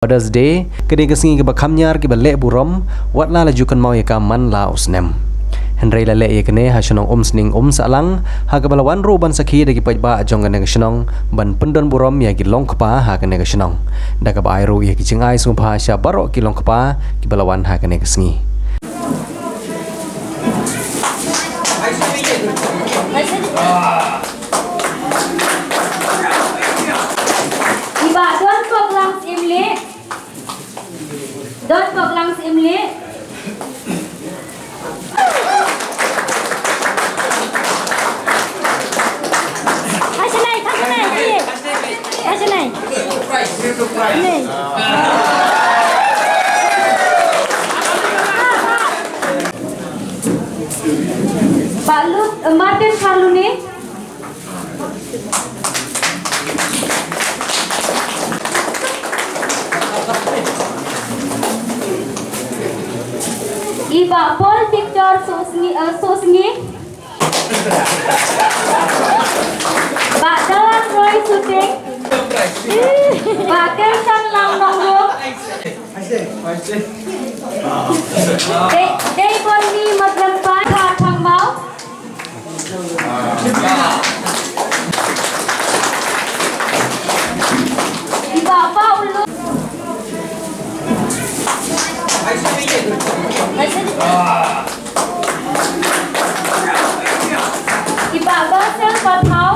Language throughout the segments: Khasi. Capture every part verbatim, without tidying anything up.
Mother's Day, ka dei ka sngi kaba kham niar kiba leh burom, wat la la ju kynmaw ïa ka man la u snem. Hynrei la leh ïa kane ha shnong Umsning Umsahlang, ha kaba la wan ruh ban sakhi da ki paidbah jong kane ka shnong, ban pyndon burom ïa ki longkpa ha kane ka shnong. Da kaba ai ruh ïa ki jingai sngewbha sha baroh ki longkpa, kiba la wan ha kane ka sngi. Iba don ko lang imli. Don ko lang imli. Hasinai, hasinai, hasinai. Ni. Balut, eh, Martin Kharluni. Iba Paul Victor Sosngi, eh, Sosngi. Ba Dalan Roy Suting. Ba Kensan Lang Nongrum. Dei, dei Bonnie Madlampa, Thangmau. Iba pa ulu. Iba ba sel pathau.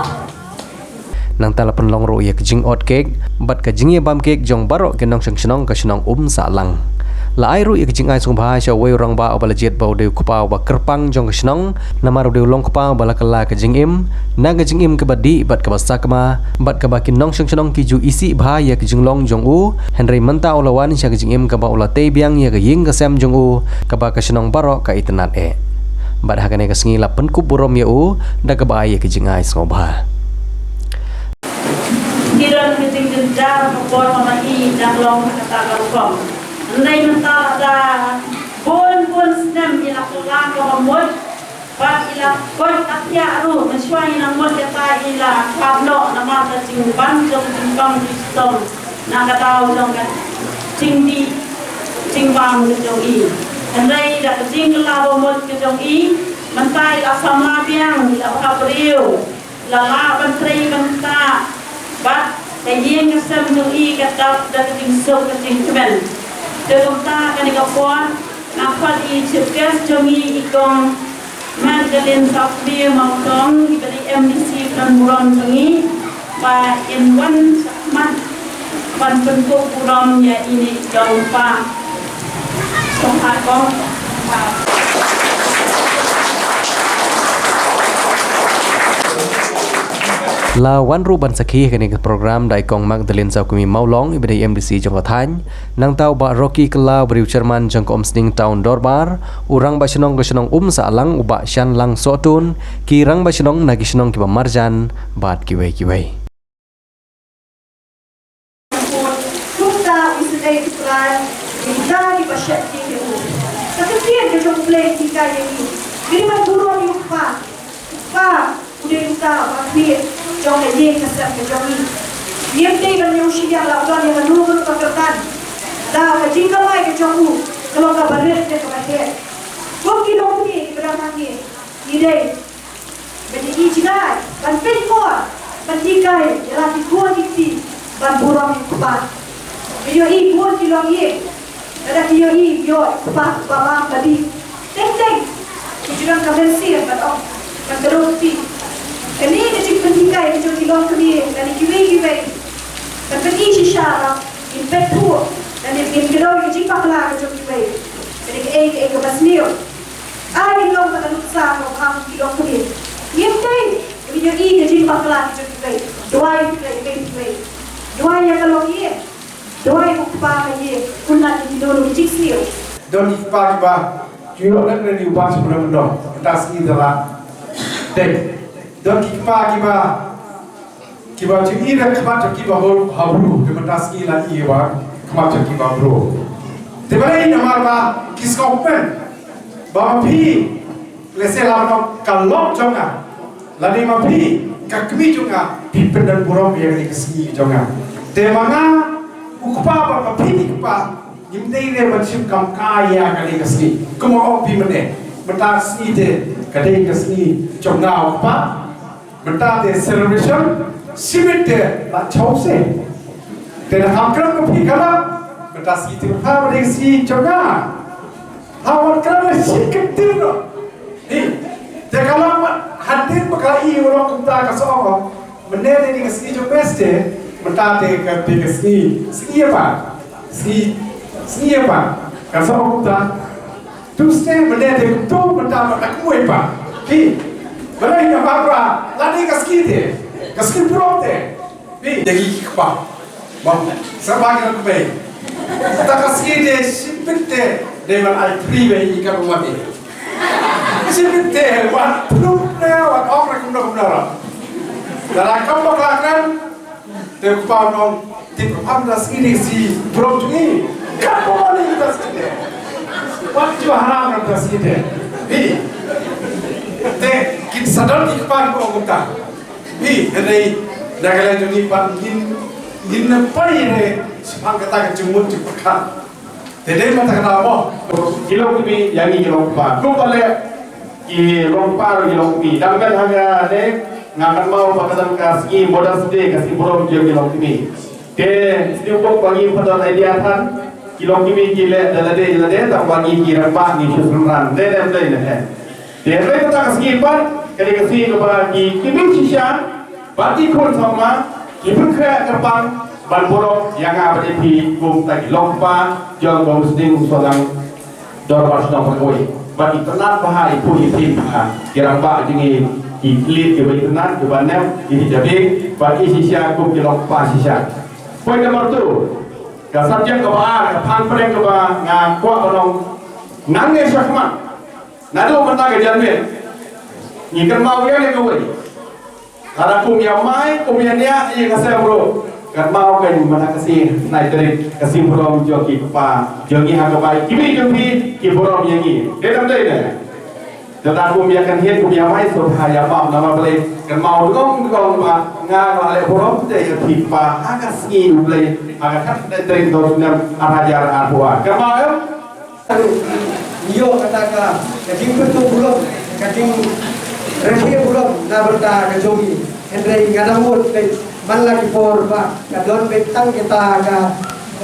Nangta la pynlong ruh ïa ka jingot kek bad ka jingïabam kek jong baroh ki nongshong shnong ka shnong Umsahlang. La ai ruh ïa ka jingai sngewbha sha uwei u rangbah uba la jied ba u dei u kpa uba kyrpang jong ka shnong, namar u dei u longkpa uba la kylla ka jingim na ka jingim kaba dih bad kaba sakma, bad kaba ki nongshong shnong ki ju isih bha ïa ka jinglong jong u. Hynrei mynta u la wan sha ka jingim kaba u la tei biang ïa ka ïing ka sem jong u, kaba ka shnong baroh ka itynnad eh. Bad ha kane ka sngi la pynkup burom ïa u da kaba ai ïa ka jingai sngewbha. Ki don ka jingjynjar ka por kaba i dang long ha kata ka rukom. Hynrei mynta la da bun bun snem i la kylla kaba mut. Bad i la koit ka thiah ruh, mynshuwa i nang mut ïa ta i la kwah noh namar ka jingban jong ka jingpang jingchitom na ka daw jong ka jingdih jingbam ka jong i. Hynrei da ka jingkylla ba mut ka jong i, mynta i la samla biang, i la bha briew, i la lah ban trei ban ktah, bad ka ïing ka sem jong i ka dap da ka jingsuk ka jingkmen. Te kumta kane ka por nga khot i chief guest jong i, i kong Magdalene Sawkmie Mawtong, iba dei M D C Pynburom jong ngi, ba in wan shakhmat ban pynkup burom ïa ine i jong pa. Sngewbha kong. La wan ruh ban sakhi ha kane ka program da i kong Magdalene Sawkmie Mawlong, iba dei M D C jong ka thaiñ. Nangta u Bah Rocky Kylla, uba dei u chairman jong ka Umsning Town Dorbar, u rangbah shnong ka shnong Umsahlang, u Bah Shanlang Sohtun, ki rangbah shnong na ki shnong kiba marjan, bad kiwei kiwei. Kumta u Blei u Trai, kumta kiba sheptieng ïa u. Ka ktien ka jong U Blei ka hikai ïa ngi, ngi dei ban burom ïa u Kpa. U Kpa u dei uta uba khmih jong ka ïing ka sem ka jong ngi. Ngim dei ban ïoh shisha la u don ïa kano kano ka kyrdan. La ka jingkamai ka jong u ka long kaba rit ne kaba heh. Kum ki longkmie kiba dang nang ïing, ngi dei ban ïohi jngai, ban pynmong, ban hikai ïa la ki khun ki kti ban burom ïa u Kpa. Ban ïohi khun ki longïing, lada ki ïohi ïa u Kpa uba bam uba dih. Teng teng ki ju don ka mynsiem ban ong, ban kdew kti. Kane ka jingpynhikai ka jong ki longkmie lane kiwei kiwei, ban pyni shisha ba ngin pynphuh lane ngin kdew ïa ka jingbakla ka jong kiwei. Kane kaei kaei kaba sniew. Ai, long ba ka nuksa ka bam ki longkmie. Ngim dei ban ïohi ka jingbakla ka jong kiwei. Duwai kiwei kiwei kiwei. Duwai ïa ka longïing. Duwai u kpa ka ïing. Kumne ki don ki jingsniew. Don ki kpa kiba ju ïoh lehse u ban sha pyndonkam. Mynta sngi da la dei. Don ki kpa kiba kiba ju i da khmat jong ki ba bun ha bru, te mynta sngi la i ba khmat jong ki ba bru. Te balei? Namar ba ki sngewthuh ba ma phi, lehse la ka lok jong nga, lane ma phi ka kmie jong nga, phi pyndon burom ïa kane ka sngi jong nga. Te ma nga U kpa bad ma phi ki kpa, ngim dei re ban shim kam ka ïa kane ka sngi. Kumba ong phi mynne, mynta ka sngi te ka dei ka sngi jong nga u kpa. Mynta te celebration, shibit te la chaw se. Te na kam kren ma phi ka la, mynta sngi te ka dei ka sngi jong nga. Ha wat kren la shi kyntien no. Hi. Te ka la mat hadien ba ka i u long kumta ka song. Mynne te dei ka sngi jong best te, mynta te ka dei ka sngi, sngi apa? Sngi, sngi apa? Ka song kumta. Tuesday mynne te kumtu mynta mynta kumwei pa. Hi. Balei na Barbara, la dei ka sngi te, ka sngi burom te. Hi, ïa ki kpa. Ba, sa ba ki kpa. Ta ka sngi te, shibit te, dei ban ai free ba i ka rumat te. Shibit te, wat pluk ne, wat ong ne kumno kumno la. Lada kam bakla kan, te kpa nong, te kpa da sngi ni si, burom jong i. Kam ba ni da sngi te. Wat ju haram da sngi te. Hi. Te, ki sadar ki kpa ko kumta. Hi, hynrei na ka liang jong ngi pat ngin, ngin nang poi re shaphang kata ka jingmut jingpyrkhat. Te dei ma kata ka daw mo. Ki longkmie ïa ngi ki longkpa. Kumba leh ki longpa ruh ki longkmie. Dang ben ha nga ne nga kynmaw ba ka dang ka sngi Mother's Day, ka sngi burom jong ki longkmie. Te sdang ba ngi pat don idea than ki longkmie ki leh da lade lade, tang ba ngi ki rangbah ngi shu synran. Dei ne em dei ne em. Te hynrei kata ka sngi pat ka dei ka sngi kaba ki kmie shisha bad ki khun samla ki pynkhreh kyrpang ban burom ïa nga bad ïa phi kum kita ki longpa jong ka Umsning Umsohlang Dorbar Shnong Markawei. Bad itynnad bha i pun i phin ha ki rangbah jong ngi, ki kli kiba itynnad, kiba nep, ki hi jabieng, bad i shisha kum ki longpa shisha. Point number two. Ka subject kaba ar, ka phang pyrshah kaba nga kwah ban ong, nangne shakhmat. Naduh mynta ka janmiet ngi kynmaw ïa kane kawei. Lada kum ïa mai, kum ïa niah, ïa ka sem ruh. Kynmaw kein mynta ka sngi, nai tarik, ka sngi burom jong ki kpa jong ngi ha kaba i kmie jong phi ki burom ïa ngi. Dei tam dei ne? Lada kum ïa kynhied, kum ïa mai, sngewbha ïa map namar balei? Kynmaw dkong dkong ba nga la leh burom te ïa phi kpa ha ka sngi U Blei, ha ka khatkhyndai tarik u snem ar hajar arphew ar. Kynmaw em? Ngi ïoh kata ka, ka jingpynduh burom, ka jingrakhe burom na bynta ka jong ngi. Hynrei nga dang mut beit man la ki por ba ka don beit tang kita ka,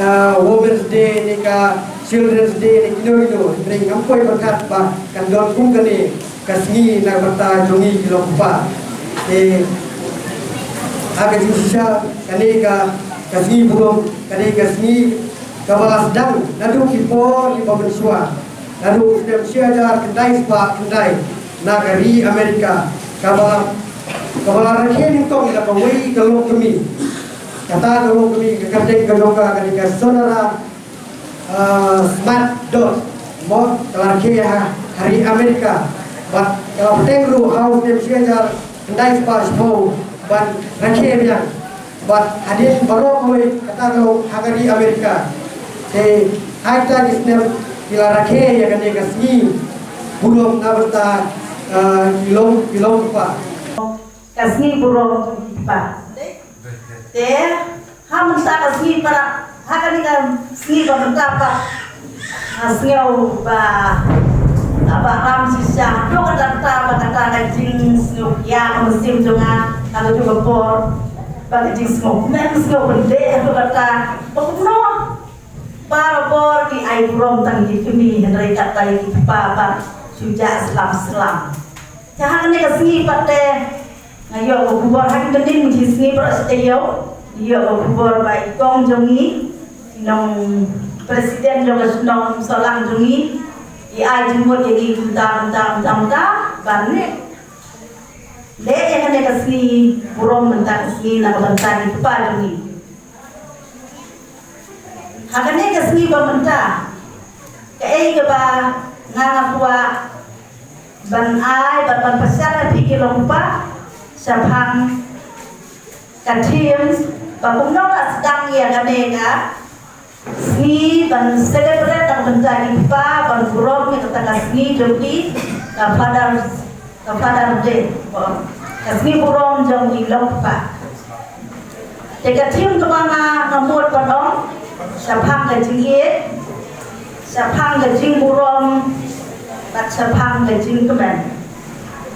ah, Women's Day ne ka Children's Day ne kino kino. Hynrei ngam poi pyrkhat ba kan don kum kane ka sngi na bynta jong ngi ki longkpa. Te ha ka jingshisha kane ka, ka sngi burom, kane ka sngi kaba la sdang naduh ki por kiba mynshuwa, naduh u snem shi hajar khyndai spah khyndai na ka ri Amerika, kaba, kaba la rakhe nyngkong da kawei ka longkmie. Kata ka longkmie ka kyrteng ka jong ka ka dei ka Sonora, ah, Smart Dodd, mo, ka la rakhe ha, ha ri Amerika. Bad ka la bteng ruh ha u snem shi hajar khyndai spah shiphew ban rakhe biang. Bad hadien baroh kawei kata ka long ha ka ri Amerika. Te ha kita ki snem ki la rakhe ïa kane ka sngi burom na bynta, ah, ki long, ki longkpa. Ka sngi burom jong ki kpa. Te ha mynta ka sngi para, ha kane ka sngi ba mynta pat nga sngew ba, ba ram shisha haduh katta katta, ba kata ka jingsngewkhia ka mynsiem jong nga ha kajuh ka por, ba ka jingsngewkmen sngewpynbeit haduh katta, ba kumno barabor ki ai burom tang ki kmie, hynrei katta ki kpa pat shu jah slap slap. Te ha kane ka sngi pat te nga ïoh ka khubor ha kine ki sngi baroh shi taïew, nga ïoh ka khubor ba i kong jong ngi, i nong president jong ka shnong Umsohlang jong ngi, i ai jingmut ïa ngi kumta kumta kumta kumta ban leh, leh ïa kane ka sngi burom mynta ka sngi na ka bynta ki kpa jong ngi. Ha kane ka sngi ba mynta, kaei kaba nga nga kwah ban ai, ban, ban pynshai ïa phi ki longkpa shaphang ka theme ba kumno la sdang ïa kane ka sngi, ban celebrate na ka bynta ki kpa, ban burom ïa kata ka sngi jong ki, ka Father's, ka Father's Day, ka sngi burom jong ki longkpa. Te ka theme kaba nga, nga mut ban ong, shaphang ka jingïeit, shaphang ka jingburom, bad shaphang ka jingkmen.